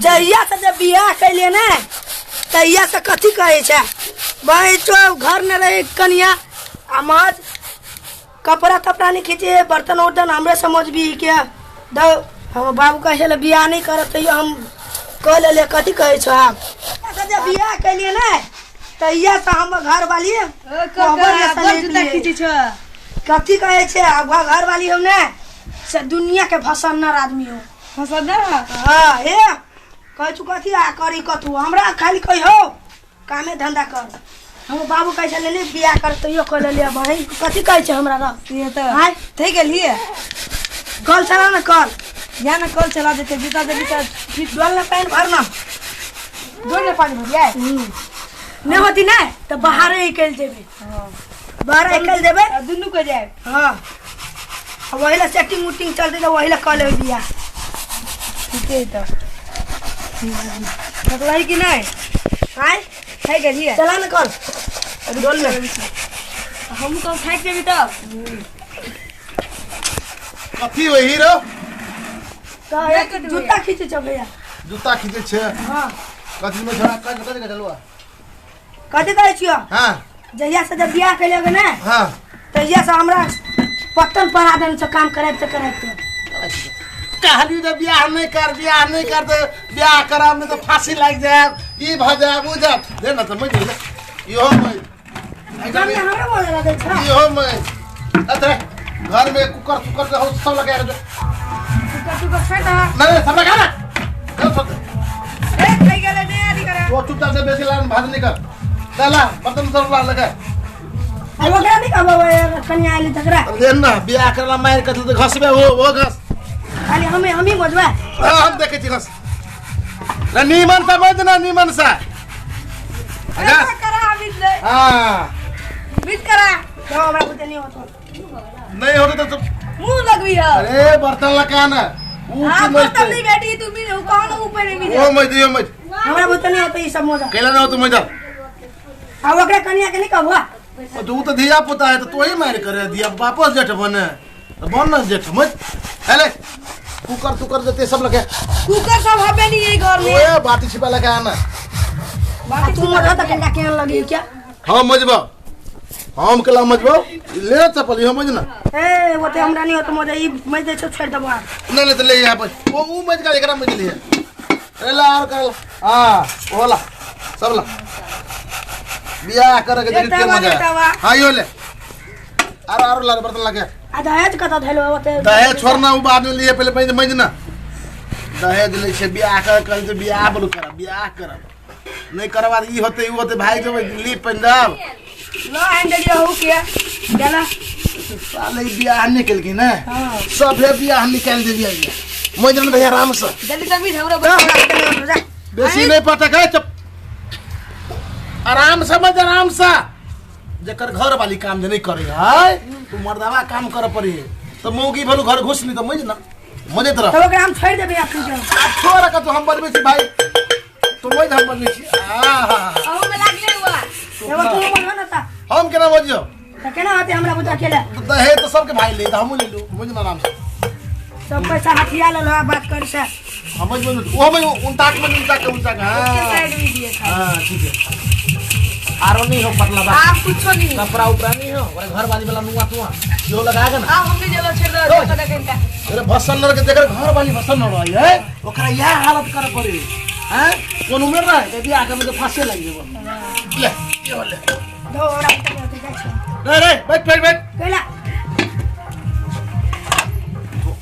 जहिया से जब बियाह कैलिए ने तहिया से कथी कहै छै भाई तो घर न रहे कनिया आ महज कपड़ा तपड़ा नहीं खींचे बर्तन उर्तन हमरे समझबी के दो हम बाबू कहै छलै बियाह नहीं करब तैयो हम कह लेलिए कथी कहै छौ आब से जब बियाह कैलिए ने तहिया से हम घर वाली कथी कहै छै आब घर वाली हम ने से दुनिया के भसन्नर आदमी हो फसन्नर हाँ हे कहै छु कथी आ करी कथू हमरा खाली कहियो कामे धंधा कर हम बाबू कहै छलै ने बियाह कर तैयो कऽ लेलियै बहिन कथी कहै छै हमरा रह ये तऽ आँय थकि गेलियै कल चला ने कल या ने कल चला देते जूता देबी तऽ ठीक डोल ने पानि भर ना डोल ने पानि भरियै नहि होती ने तऽ बाहरे निकलि जेबै बाहर निकलि जेबै दुनू के जायब हाँ आ वही ला सेटिंग उटिंग चलते तऽ वही ला कऽ लेबै बियाह ठीके है तऽ थकलही कि नहि आँय थाकि गेलियै चला ने कल डोल में हमहूँ कहब थाकि जेबी तऽ कथी हो हीरो तऽ एक जूता खींचे छौ भैया जूता खींचे छै हाँ कथी में छोड़ा कथी कथी कटलुआ कथी कहै छियौ हाँ जहिया से जब बियाह कैले ने हाँ तहिया से हमरा पत्तन पड़ा देने छौ काम कराबते कराबते कहली जे बियाह नहीं कर बियाह नहीं कर तो बियाह कराब नहीं तो फांसी लाग जाए ई भ जाए उ जाए दे ना तो मज ले इहो मज जब हमरा बोले लगे छौ इहो मज अतरे घर में कुकर सुकर जो हो सब लगा दे कुकर तुकर छै ना नहीं नहीं सब लगा ना चल सब ए खाइ गेलै नहि आदि करे वो चुपचाप से बेसी लान भात नहीं कर चला बर्तन सब ला लगा अब ओकरा नहीं कहबो कनिया आइली तकरा ले ना बियाह करला मार कथल तो घसबे वो वो घस खाली हमें हम ही मजबा हाँ, हम देखे छी घस ना नीमन सा मत ना नीमन सा ऐसा करा बीत ले हाँ बीत करा तो हमरा बुते नहीं होतो नहीं होते तो मुंह लगबी है अरे बर्तन लगा ना ऊ हाँ की बर्तन मजते नहीं बैठी तू भी कौन ऊपर नहीं भी वो मज दियो मज हमरा बुते नहीं होतो ई सब मजा केला ना हो तू मजा अब ओकरा कनिया के नहीं कहबो तू तो धिया पुता है तो तू ही मार करे धिया वापस जेठ बने तो बन ना जेठ मज अरे कुकर तुकर देते सब लगे कुकर सब हबे नहीं है घर में ओए बाटी छिपा लगा आना आ तू मजा त केना केहन लगी क्या हम मजबा हम केला मजबा ले चप्पल यो मज ना ए ओते हमरा नहीं होतो मजा ई मज दे छौ छोड़ देबो नहीं नहीं तो ले यहाँ पर वो ऊ मज का एकरा मज लिए अरे ला और कर हां वो ला सब ला बियाह करे के लेता के वा, मजा लेता वा। हां यो ले आरो आरो ला बर्तन लगे आ दहेज कत धैलो ओते दहेज छोड़ना उ बाद में लिए पहले मज मज ना दहेज ले छे बियाह कर कल से बियाह बोलू कर बियाह कर नहीं करवा ई होते ई होते भाई जो ली पंजाब लो हैंडल ये हो किया चला साले ई बियाह निकल गई ना हाँ। सभे बियाह निकाल दे बियाह मज ना भैया आराम से जल्दी से भी हमरा तो हमरा बुते नहीं होतो जा बेसी नहीं पटक है चुप आराम से मत आराम से जेकर घर वाली काम जे नहीं करे है तू मर्दावा काम करे पड़ी तो मौगी भलू घर घुस नहीं तो मज ना मजे तरह तब ओकरा हम छोड़ देबे अखन के आ छोड़ के तो हम बजबै छी भाई तो मज हम बजबै छी आहा अहू में लागले हुआ एगो तू बोलबो ना ता हम केना बजियो त केना होते हमरा बुते अकेले तो दहेज तो सबके भाई ले तो हमहूँ ले लू मज ना आराम से सब पैसा हथिया लेलो आ बात कर से हम मज वो हम उनताक में उनताक उनताक हाँ साइड में दिए था हाँ ठीक है आरो नहीं हो पतला बात आप कुछो नहीं कपड़ा उपड़ा नहीं हो ओकरा घर वाली वाला नुआ तुआ जो लगा के ना आप हमने जगह छोड़ दो देखो देखो इनका अरे भसन नर के देख घर वाली भसन नर रही है ओकरा यह हालत करे पड़ी हैं कोन उम्र रहे के बियाह के में तो फांसी लग जेबो ले ये ले दो हमरा बुते नहीं होते जाइ छी रे रे बैठ बैठ बैठ कैला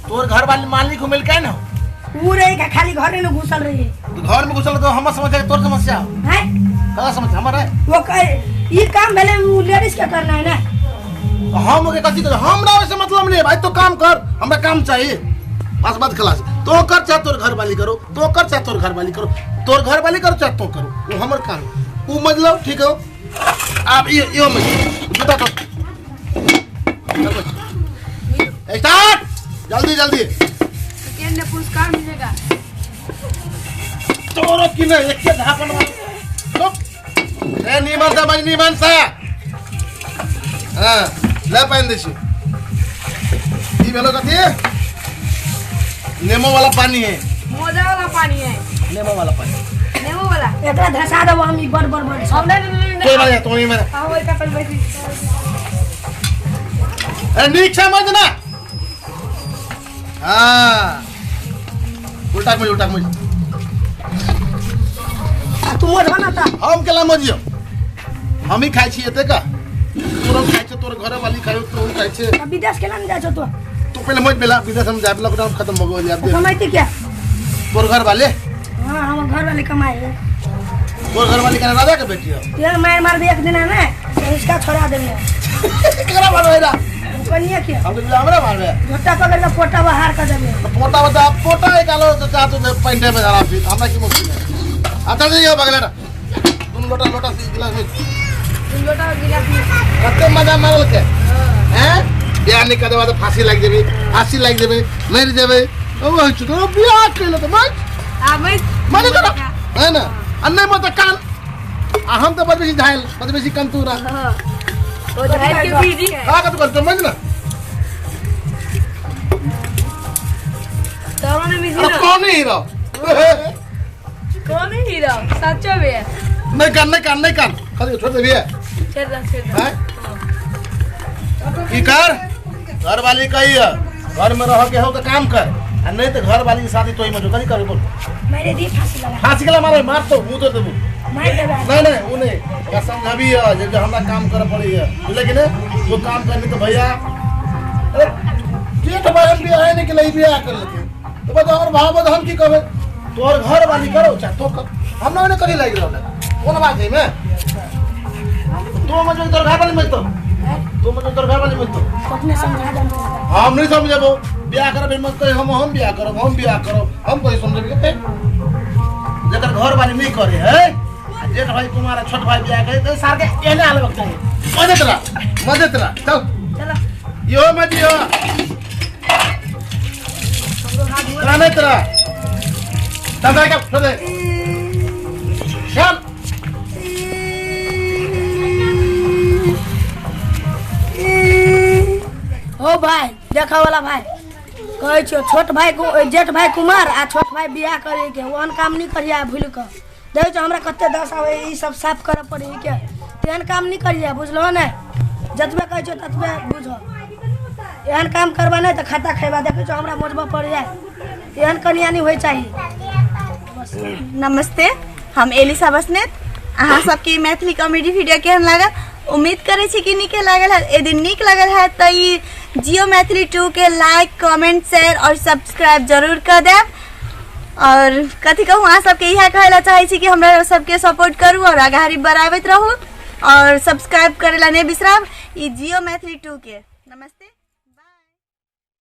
तोर घर वाली मालिक हो मिल के ना ऊ रहे का खाली घरे में घुसल रही तो घर में घुसल तो हमर समस्या के तोर समस्या हो हैं का समस्या हमर है वो कहे ई काम भले ऊ लेडीज के करना है ना तो हम के कथी कर हमरा वैसे मतलब नहीं है भाई तो काम कर हमरा काम चाहिए बस बात खलास तो कर चाहे तोर घर वाली करो तो कर चाहे तोर घर वाली करो तोर घर वाली करो चाहे तो करो वो हमर काम है। ऊ मतलब ठीक हो आप ये यो मत जूता तो चल बस। स्टार्ट जल्दी जल्दी सेकेंड पुरस्कार मिलेगा तोरो की नहीं एक के झापन मार चुप ए नीमन सा बज नीमन सा हां ले पानी दे छी ई भेलो कथी नेमो वाला पानी है मजा वाला पानी है नेमो वाला पानी। नेमो वाला। एकरा धसा देबो हम, ई बड़ बड़ बड़। हम नहीं नहीं तोय मारे तोय मारे। हम ओइ पर बैठी। अरे नीक से मज ना। हां उल्टा मुझ, उल्टा मुझ। तू मजबा ना ता। हम केला मजियो, हम ही खाइ छी एते का, तोरो खाइ छै, तोर घर वाली खाइ, तोर खाइ छै। अब विदेश केना नहीं जाइ छौ तू? तू पहले मज बेला विदेश हम जाब, लॉकडाउन खत्म हो गेल आब। कमाइती क्या? तोर घर वाले? हां हमर घर वाले कमाए है। तोर घर वाली केना राजा के बेटी हो? तेरे मार मार दे एक दिन ना तो इसका छोड़ा देबे। केकरा मारबे रा? कनिया के। हम तो हमरा मारबे। झोटा पकड़ के पोटा बाहर कर देबे। तो पोटा बता, पोटा निकालो तो चाह तो पेंटे में धरा फिर हमरा की मुश्किल है। अच्छा जी हो बगलेटा तुम लोटा लोटा सी गिलास में, तुम लोटा गिलास में कते मजा मारल के हैं। बियाह नहीं करबा तो फांसी लाग जेबे, फांसी लाग जेबे, मर जेबे। ओ होइ छै तो बियाह केले तो मर आ मर मर तो है ना। आ नहीं मत कान आ हम तो बदबेसी झायल बदबेसी कंतूरा। हां ओ झायल के बीजी है। का कत करते मज ना तो ने बीजी ना। कौन हीरो? कौन हीरो सच्चो बे। नहीं कान नहीं कान नहीं कान खाली छोड़ दे भैया। छोड़ दे छोड़ दे। हैं की कर घर वाली कही है घर में रह के हो तो काम कर आ नहीं तो घर वाली के शादी तोई में जो करी कर बोल। मेरे दी फांसी लगा। फांसी के मारे मार तो मुंह तो देबू मार देबे। नहीं नहीं वो नहीं क्या समझाबी है जे हमरा काम करे पड़ी है लेकिन वो काम करनी तो भैया अरे जेठ भाई भी है नहीं कि लई बियाह कर लेते तो बताओ और भाव हम की कहबे तोर घर वाली करो चाहे तो कर हम ना करी लागि रहल कोन बात है में तो मत तोर घर वाली मत तो मत तोर घर वाली मत अपने समझा दे। हम नहीं समझबो बियाह करब मत कह हम बियाह करब हम बियाह करब हम कहि समझबे के जकर घर वाली नहीं करे है जेठ भाई कुमार छोट भाई बियाह करे तो सार के एने आलबक चाहिए। मजे तरा मजे तरा चल चलो यो मत यो तरा नहीं तरा दादा का छोड़ दे चल। ओ भाई देखा वाला भाई कहै छियो छोट भाई जेठ भाई कुमार आ छोट भाई बियाह करे के ओहन काम नहीं करिया भूल के देखै छौ हमरा कते दस आवे ई सब साफ करे पड़े के तेहन काम नहीं करिया बुझलो ने। जतबे कहै छियो ततबे बुझो एहन काम करबा नहीं तो खाता खेबा। देखै छौ हमरा मोजबा पड़ जाए एहन कनिया नहीं होय चाहिए। नमस्ते, हम एलिसा बसनेत। अहाँ सबके मैथिली कॉमेडी वीडियो केहन लागल? उम्मीद करै छी कि नीके लागल है। यदि नीक लागल है तो ई जियो मैथिली 2 के लाइक कमेंट शेयर और सब्सक्राइब जरूर कर देब। और कथी कहूँ अहाँ सबके इएह कहै ला चाहै छी कि हमरा सबके सपोर्ट करू और आगाड़ी बढ़ाबैत रहू और सब्सक्राइब करै ला नहि बिसरब ई जियो मैथिली 2 के। नमस्ते।